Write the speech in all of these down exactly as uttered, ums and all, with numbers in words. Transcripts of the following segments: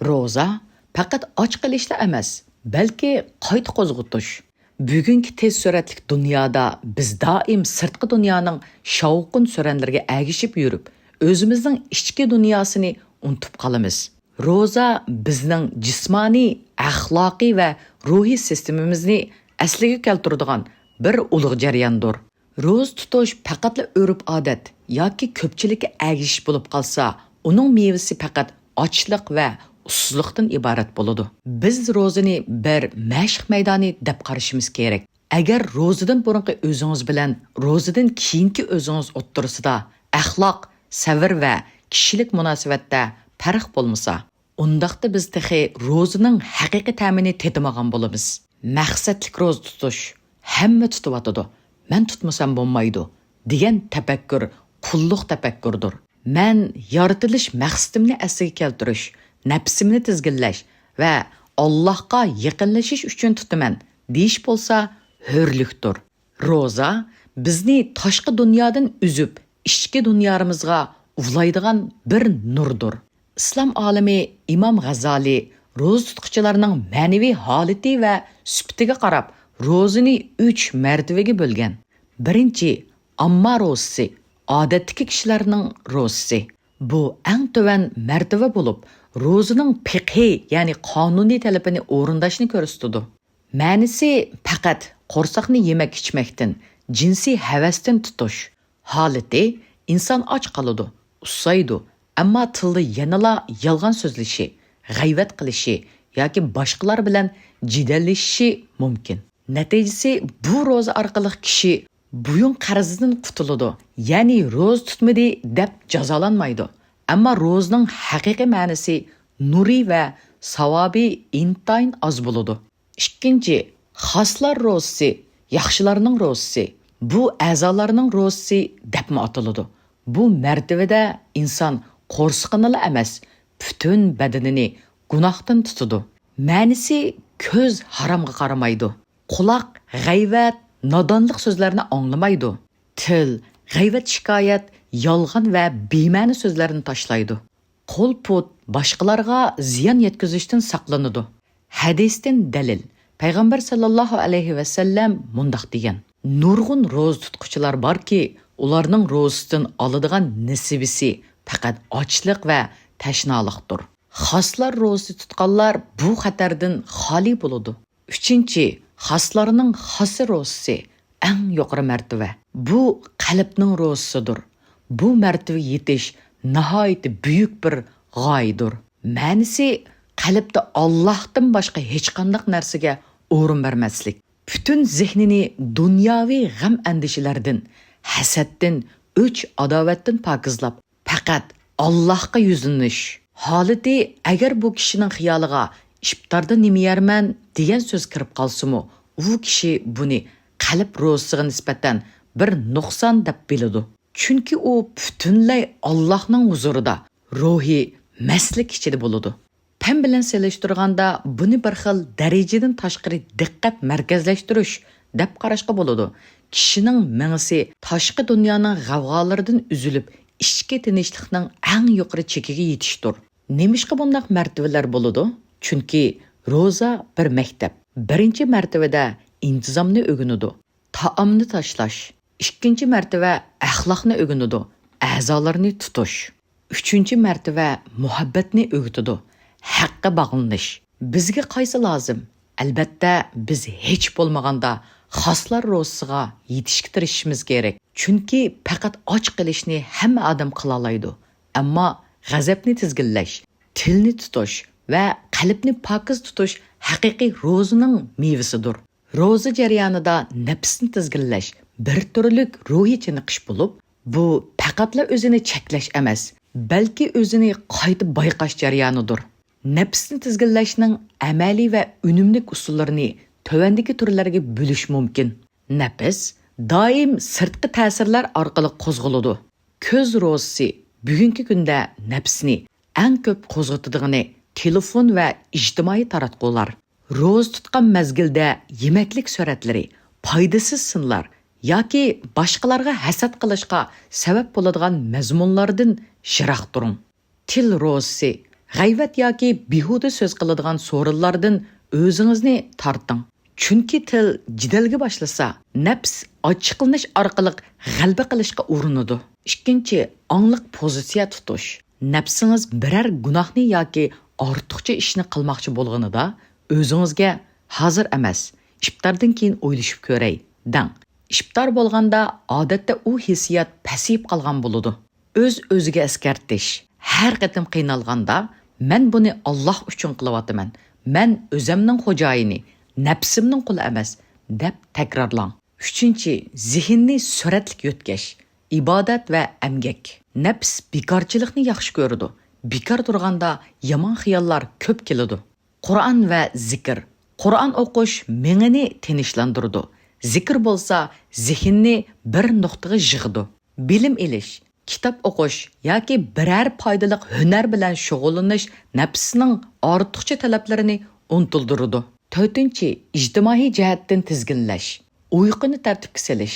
روزا پەقەت ئاچ قېلىشلا ئەمەس، بەلكى قايتا قوزغىتىش. بۈگۈنكى تېز سۈرئەتلىك دۇنيادا بىز دائىم سىرتقى دۇنيانىڭ شاۋقۇن سۈرەنلىرىگە ئەگىشىپ يۈرۈپ، ئۆزىمىزنىڭ ئىچكى دۇنياسىنى ئۇنتۇپ قالىمىز. روزا بىزنىڭ جىسمانىي، ئەخلاقىي ۋە روھىي سىستېمىمىزنى ئەسلىگە كەلتۈرىدىغان بىر ئۇلۇغ جەرياندۇر. روزا تۇتۇش پەقەتلا ئۆرپ-ئادەت ياكى كۆپچىلىككە ئەگىشىش بولۇپ قالسا، ئۇنىڭ مېۋىسى پەقەت ئاچلىق ۋە ئۇسسۇزلۇقتىن ئىبارەت بولىدۇ. بىز روزىنى بىر مەشىق مەيدانى دەپ قارىشىمىز كېرەك. ئەگەر روزىدىن بۇرۇنقى ئۆزىڭىز بىلەن روزىدىن كېيىنكى ئۆزىڭىز ئوتتۇرىسىدا ئەخلاق، سەۋر ۋە كىشىلىك مۇناسىۋەتتە پەرق بولمىسا، ئۇنداقتا بىز تېخى روزىنىڭ ھەقىقىي تەمىنى تېتىمىغان بولىمىز. مەقسەتلىك روزا تۇتۇش، ھەممە تۇتۇۋاتىدۇ، مەن تۇتمىسام بولمايدۇ، دېگەن تەپەككۇر قۇللۇق تەپەككۇردۇر. مەن يارىتىلىش مەقسىتىمنى ئەسلىگە كەلتۈرۈش، نەپسىمنى تىزگىنلەش ۋە ئاللاھقا يېقىنلىشىش ئۈچۈن تۇتىمەن، دېيىش بولسا ھۆرلۈكتۇر. روزا بىزنى تاشقى دۇنيادىن ئۈزۈپ، ئىچكى دۇنيامىزغا ئۇلايدىغان بىر نۇردۇر. ئىسلام ئالىمى ئىمام غازالى روزا تۇتقۇچىلارنىڭ مەنىۋى ھالىتى ۋە سۈپىتىگە قاراپ، روزىنى ئۈچ مەرتىۋىگە بۆلگەن. بىرىنچى، ئامما روزىسى، ئادەتتىكى كىشىلەرنىڭ روزىسى. بۇ ئەڭ تۆۋەن مەرتىۋە بولۇپ، روزىنىڭ پىقھىي، يەنى قانۇنىي تەلىپىنى ئورۇنداشنى كۆرسىتىدۇ. مەنىسى پەقەت قورساقنى يېمەك-ئىچمەكتىن، جىنسىي ھەۋەستىن تۇتۇش. ھالىتى، ئىنسان ئاچ قالىدۇ، ئۇسسايدۇ، ئەمما تىلدا يەنىلا يالغان سۆزلىشى، غەيۋەت قىلىشى ياكى باشقىلار بىلەن جېدەللىشىشى مۇمكىن. نەتىجىسى، بۇ روزا ئارقىلىق كىشى بويۇن قەرزىدىن قۇتۇلىدۇ، يەنى روزا تۇتمىدى دەپ جازالانمايدۇ. ئەمما روزىنىڭ ھەقىقىي مەنىسى، نۇرى ۋە ساۋابى ئىنتايىن ئاز بولىدۇ. ئىككىنچى، خاسلار روزىسى، ياخشىلارنىڭ روزىسى. بۇ ئەزالارنىڭ روزىسى دەپمۇ ئاتىلىدۇ. بۇ مەرتىۋىدە ئىنسان قورسىقىنىلا ئەمەس، پۈتۈن بەدىنىنى گۇناھتىن تۇتىدۇ. مەنىسى، كۆز ھارامغا قارىمايدۇ، قۇلاق غەيۋەت، نادانلىق سۆزلەرنى ئاڭلىمايدۇ، تىل غەيۋەت، شىكايەت، يالغان ۋە بىمەنە سۆزلەرنى تاشلايدۇ. قول-پۇت باشقىلارغا زىيان يەتكۈزۈشتىن ساقلىنىدۇ. ھەدىستىن دەلىل. پەيغەمبەر ساللاللاھۇ ئەلەيھى ۋەسەللەم مۇنداق دېگەن: نۇرغۇن روزا تۇتقۇچىلار باركى، ئۇلارنىڭ روزىسىدىن ئالىدىغان نېسىۋىسى پەقەت ئاچلىق ۋە تەشنالىقتۇر. خاسلار روزىسى تۇتقانلار بۇ خەتەردىن خالىي بولىدۇ. ئۈچىنچى، خاسلارنىڭ خاسى روزىسى، ئەڭ يۇقىرى مەرتىۋە. بۇ قەلبنىڭ روزىسىدۇر. بۇ مەرتىۋىگە يېتىش ناھايىتى بۈيۈك بىر غايىدۇر. مەنىسى، قەلبتە ئاللاھتىن باشقا ھېچقانداق نەرسىگە ئورۇن بەرمەسلىك. پۈتۈن زېھنىنى دۇنياۋى غەم-ئەندىشىلەردىن، ھەسەتتىن، ئۆچ-ئاداۋەتتىن پاكىزلاپ، پەقەت ئاللاھقا يۈزلىنىش. ھالىتى، ئەگەر بۇ كىشىنىڭ خىيالىغا ئىپتاردا نېمە يەرمەن دېگەن سۆز كىرىپ قالسىمۇ، ئۇ كىشى بۇنى قەلب روزىسىغا نىسبەتەن بىر نۇقسان دەپ بىلىدۇ. چۈنكى ئۇ پۈتۈنلەي ئاللاھنىڭ ھۇزۇرىدا، روھىي مەستلىك ئىچىدە بولىدۇ. پەن بىلەن سېلىشتۇرغاندا، بۇنى بىر خىل دەرىجىدىن تاشقىرى دىققەت مەركەزلەشتۈرۈش دەپ قاراشقا بولىدۇ. كىشىنىڭ مېڭىسى تاشقى دۇنيانىڭ غەۋغالىرىدىن ئۈزۈلۈپ، ئىچكى تىنچلىقنىڭ ئەڭ يۇقىرى چېكىگە يېتىشتۇر. نېمىشقا بۇنداق مەرتىۋىلەر بولىدۇ؟ چۈنكى روزا بىر مەكتەپ. بىرىنچى مەرتىۋىدە ئىنتىزامنى ئۆگىنىدۇ، تائامنى تاشلاش. ئىككىنچى مەرتىۋە ئەخلاقنى ئۆگىنىدۇ، ئەزالارنى تۇتۇش. ئۈچىنچى مەرتىۋە مۇھەببەتنى ئۆگىتىدۇ، ھەققە باغلىنىش. بىزگە قايسى لازىم؟ ئەلبەتتە، بىز ھېچ بولمىغاندا خاسلار روزىسىغا يېتىشكە تىرىشىشىمىز كېرەك. چۈنكى پەقەت ئاچ قېلىشنى ھەممە ئادەم قىلالايدۇ. ئەمما غەزەپنى تىزگىنلەش، تىلنى تۇتۇش ۋە قەلبنى پاكىز تۇتۇش ھەقىقىي روزىنىڭ مېۋىسىدۇر. روزا جەريانىدا نەپسنى تىزگىنلەش بىر تۈرلۈك روھىي چېنىقىش بولۇپ، بۇ پەقەتلا ئۆزىنى چەكلەش ئەمەس، بەلكى ئۆزىنى قايتا بايقاش جەريانىدۇر. نەپسنى تىزگىنلەشنىڭ ئەمەلىي ۋە ئۈنۈملۈك ئۇسۇللىرىنى تۆۋەندىكى تۈرلەرگە بۆلۈش مۇمكىن. نەپس دائىم سىرتقى تەسىرلەر ئارقىلىق قوزغىلىدۇ. كۆز روزىسى بۈگۈنكى كۈندە نەپسنى ئەڭ كۆپ قوزغىتىدىغىنى تېلېفون ۋە ئىجتىمائىي تاراتقۇلار. روزا تۇتقان مەزگىلدە يېمەكلىك سۈرەتلىرى، پايدىسىز سىنلار ياكى باشقىلارغا ھەسەت قىلىشقا سەۋەب بولىدىغان مەزمۇنلاردىن يىراق تۇرۇڭ. تىل روزىسى، غەيۋەت ياكى بىھۇدە سۆز قىلىدىغان سورۇنلاردىن ئۆزىڭىزنى تارتىڭ. چۈنكى تىل جېدەلگە باشلىسا، نەپس ئاچچىقلىنىش ئارقىلىق غەلىبە قىلىشقا ئۇرۇنىدۇ. ئىككىنچى، ئاڭلىق پوزىتسىيە تۇتۇش. نەپسىڭىز بىرەر گۇناھنى ياكى ئارتۇقچە ئىشنى قىلماقچى بولغىنىدا، ئۆزىڭىزگە «ھازىر ئەمەس، ئىپتاردىن كېيىن ئويلىشىپ كۆرەي» دەڭ. ئىپتار بولغاندا، ئادەتتە ئۇ ھېسسىيات پەسىيىپ قالغان بولىدۇ. ئۆز-ئۆزىگە ئەسكەرتىش. ھەر قېتىم قىينالغاندا، «مەن بۇنى ئاللاھ ئۈچۈن قىلىۋاتىمەن، مەن ئۆزەمنىڭ خوجايىنى، نەپسىمنىڭ قۇلى ئەمەس» دەپ تەكرارلاڭ. ئۈچىنچى، زېھىننى سۈرئەتلىك يۆتكەش. ئىبادەت ۋە ئەمگەك. نەپس بىكارچىلىقنى ياخشى كۆرىدۇ. بىكار تۇرغاندا يامان خىياللار كۆپ كېلىدۇ. قۇرئان ۋە زىكىر. قۇرئان ئوقۇش مېڭىنى تىنچلاندۇرىدۇ. زىكىر بولسا زېھىننى بىر نۇقتىغا يىغىدۇ. بىلىم ئېلىش، كىتاب ئوقۇش ياكى بىرەر پايدىلىق ھۈنەر بىلەن شۇغۇللىنىش نەپسنىڭ ئارتۇقچە تەلەپلىرىنى ئۇنتۇلدۇرىدۇ. تۆتىنچى، ئىجتىمائىي جەھەتتىن تىزگىنلەش. ئۇيقۇنى تەرتىپكە سېلىش.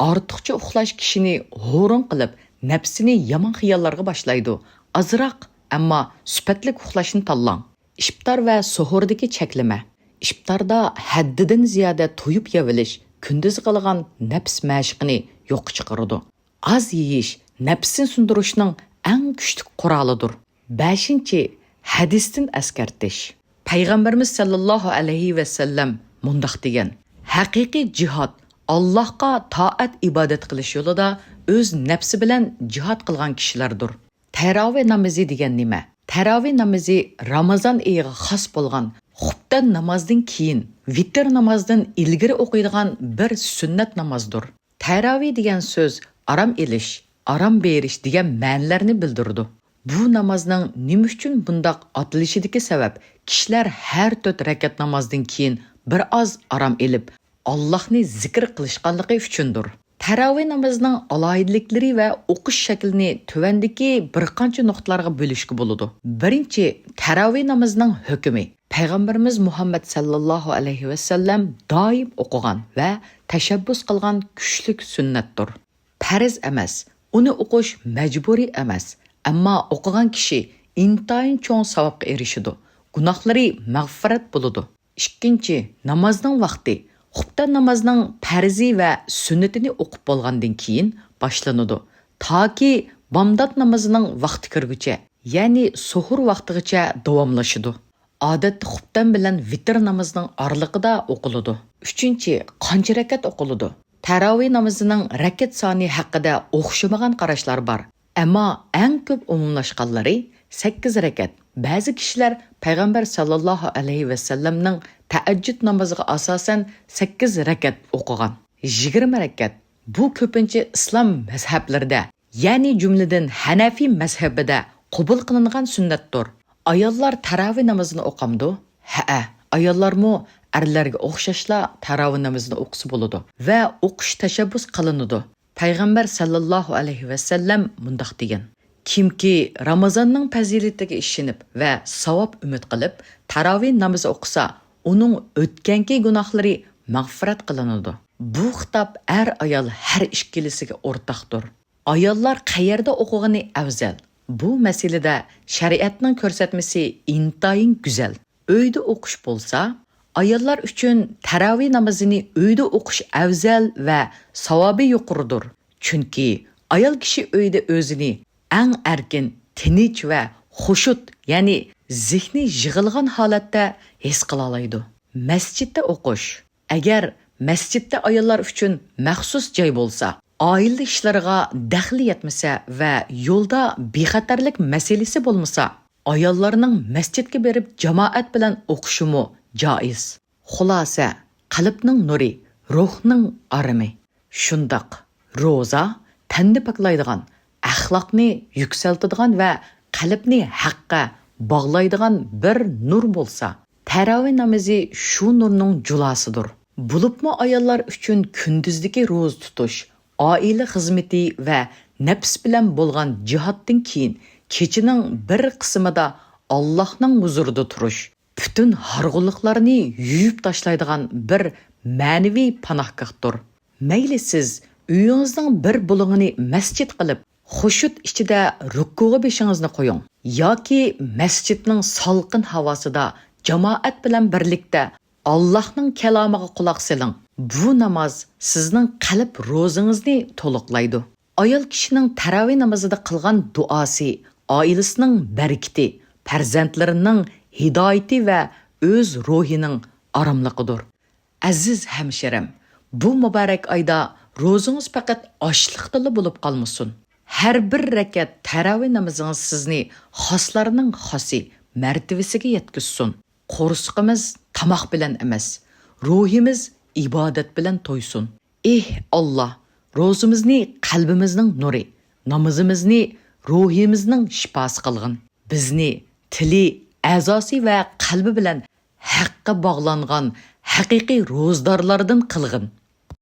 ئارتۇقچە ئۇخلاش كىشىنى ھۇرۇن قىلىپ، نەپسىنى يامان خىياللارغا باشلايدۇ. ئازراق، ئەمما سۈپەتلىك ئۇخلاشنى تاللاڭ. ئىپتار ۋە سوھۇردىكى چەكلىمە. ئىپتاردا ھەددىدىن زىيادە تويۇپ يەۋېلىش كۈندۈزى قىلغان نەپس مەشىقىنى يوققا چىقىرىدۇ. ئاز يېيىش نەپسنى سۇندۇرۇشنىڭ ئەڭ كۈچلۈك قورالىدۇر. بەشىنچى، ھەدىستىن ئەسكەرتىش. پەيغەمبىرىمىز سەللەللاھۇ ئەلەيھى ۋەسەللەم مۇنداق دېگەن: «ھەقىقىي جىھاد ئاللاھقا تائەت-ئىبادەت قىلىش يولىدا ئۆز نەپسى بىلەن جىھاد قىلغان كىشىلەردۇر.» تەراۋى نامىزى دېگەن نېمە؟ تەراۋى نامىزى رامىزان ئېيىغا خاس بولغان خۇپتەن نامازدىن كېيىن ۋىتىر نامازدىن ئىلگىرى ئوقۇيدىغان بىر سۈننەت نامازدۇر. تەراۋى دېگەن سۆز ئارام ئېلىش، ئارام بېرىش دېگەن مەنىلەرنى بىلدۈرىدۇ. بۇ نامازنىڭ نېمە ئۈچۈن بۇنداق ئاتىلىشىدىكى سەۋەب، كىشىلەر ھەر تۆت رەكەت نامازدىن كېيىن بىر ئاز ئارام ئېلىپ، ئاللاھنى زىكىر قىلىشقانلىقى ئۈچۈندۇر. تەراۋى نامىزىنىڭ ئالاھىدىلىكلىرى ۋە ئوقۇش شەكلىنى تۆۋەندىكى بىر قانچە نۇقتىلارغا بۆلۈشكە بولىدۇ. بىرىنچى، تەراۋى نامىزىنىڭ ھۆكمى. پەيغەمبىرىمىز مۇھەممەد سەللەللاھۇ ئەلەيھى ۋەسەللەم دائىم ئوقۇغان ۋە تەشەببۇس قىلغان كۈچلۈك سۈننەتتۇر. پەرز ئەمەس، ئۇنى ئوقۇش مەجبۇرىي ئەمەس، ئەمما ئوقۇغان كىشى ئىنتايىن چوڭ ساۋابقا ئېرىشىدۇ، گۇناھلىرى مەغپىرەت بولىدۇ. ئىككىنچى، نامازنىڭ ۋاقتى. خۇپتەن نامازنىڭ پەرزى ۋە سۈننىتىنى ئوقۇپ بولغاندىن كېيىن باشلىنىدۇ، تاكى بامدات نامىزىنىڭ ۋاقتى كىرگۈچە، يەنى سوھۇر ۋاقتىغىچە داۋاملىشىدۇ. ئادەتتە خۇپتەن بىلەن ۋىتىر نامىزىنىڭ ئارىلىقىدا ئوقۇلىدۇ. ئۈچىنچى، قانچە رەكەت ئوقۇلىدۇ؟ تەراۋى نامىزىنىڭ رەكەت سانى ھەققىدە ئوخشىمىغان قاراشلار بار. ئەمما ئەڭ كۆپ ئومۇملاشقانلىرى سەككىز رەكەت. بەزى كىشىلەر پەيغەمبەر سەللەللاھۇ ئەلەيھى ۋەسەللەمنىڭ تەھەججۇد نامىزىغا ئاساسەن سەككىز رەكەت ئوقۇغان. يىگىرمە رەكەت. بۇ كۆپىنچە ئىسلام مەزھەپلىرىدە، يەنى جۈملىدىن ھەنەفىي مەزھىپىدە قوبۇل قىلىنغان سۈننەتتۇر. ئاياللار تەراۋى نامىزىنى ئوقامدۇ؟ ھەئە، ئاياللارمۇ ئەرلەرگە ئوخشاشلا تەراۋى نامىزىنى ئوقۇسا بولىدۇ ۋە ئوقۇش تەشەببۇس قىلىنىدۇ. پەيغەمبەر سەللەللاھۇ ئەلەيھى ۋەسەللەم مۇنداق دېگەن: «كىمكى رامىزاننىڭ پەزىلىتىگە ئىشىنىپ ۋە ساۋاب ئۈمىد قىلىپ تەراۋى نامىزى ئوقۇسا، ئۇنىڭ ئۆتكەنكى گۇناھلىرى مەغپىرەت قىلىنىدۇ.» بۇ خىتاب ئەر-ئايال ھەر ئىككىلىسىگە ئورتاقتۇر. ئاياللار قەيەردە ئوقۇغىنى ئەۋزەل؟ بۇ مەسىلىدە شەرىئەتنىڭ كۆرسەتمىسى ئىنتايىن گۈزەل. ئۆيدە ئوقۇش بولسا، ئاياللار ئۈچۈن تەراۋى نامىزىنى ئۆيدە ئوقۇش ئەۋزەل ۋە ساۋابى يۇقىرىدۇر. چۈنكى ئايال كىشى ئۆيدە ئۆزىنى ئەڭ ئەركىن، تىنچ ۋە خۇشۇت، يەنى زېھنى يىغىلغان ھالەتتە ھېس قىلالايدۇ. مەسچىتتە ئوقۇش. ئەگەر مەسچىتتە ئاياللار ئۈچۈن مەخسۇس جاي بولسا، ئائىلە ئىشلىرىغا دەخلى يەتمىسە ۋە يولدا بىخەتەرلىك مەسىلىسى بولمىسا، ئاياللارنىڭ مەسچىتكە بېرىپ جامائەت بىلەن ئوقۇشىمۇ جائىز. خۇلاسە، قەلبنىڭ نۇرى، روھنىڭ ئارىمى. شۇنداق، روزا تەننى پاكلايدىغان، ئەخلاقنى يۈكسەلتىدىغان ۋە قەلبنى ھەققە باغلايدىغان بىر نۇر بولسا، تەراۋى نامىزى شۇ نۇرنىڭ جۇلاسىدۇر. بولۇپمۇ ئاياللار ئۈچۈن كۈندۈزدىكى روزا تۇتۇش، ئائىلە خىزمىتى ۋە نەپس بىلەن بولغان جىھادتىن كېيىن كېچىنىڭ بىر قىسمىدا ئاللاھنىڭ ھۇزۇرىدا تۇرۇش، پۈتۈن ھارغۇنلۇقلارنى يۇيۇپ تاشلايدىغان بىر مەنىۋى پاناھگاھتۇر. مەيلى سىز ئۆيىڭىزنىڭ بىر بۇلۇڭىنى مەسچىت قىلىپ، خۇشۇت ئىچىدە رۇكۇغا بېشىڭىزنى قويۇڭ ياكى مەسچىتنىڭ سالقىن ھاۋاسىدا جامائەت بىلەن بىرلىكتە ئاللاھنىڭ كالامىغا قۇلاق سېلىڭ. بۇ ناماز سىزنىڭ قەلب روزىڭىزنى تولۇقلايدۇ. ئايال كىشىنىڭ تەراۋى نامىزىدا قىلغان دۇئاسى ئائىلىسىنىڭ بەرىكىتى، پەرزەنتلىرىنىڭ ھىدايىتى ۋە ئۆز روھىنىڭ ئاراملىقىدۇر. ئەزىز ھەمشىرەم، بۇ مۇبارەك ئايدا روزىڭىز پەقەت ئاشلىقتىلا بولۇپ قالمىسۇن. ھەر بىر رەكەت تەراۋى نامىزىڭىز سىزنى خاسلارنىڭ خاسى مەرتىۋىسىگە يەتكۈزسۇن. قورسىقىمىز تاماق بىلەن ئەمەس، روھىمىز ئىبادەت بىلەن تويسۇن. ئېھ ئاللا، روزىمىزنى قەلبىمىزنىڭ نۇرى، نامىزىمىزنى روھىمىزنىڭ شىپاسى قىلغىن. بىزنى تىلى، ئەزاسى ۋە قەلبى بىلەن ھەققە باغلانغان ھەقىقىي روزىدارلاردىن قىلغىن.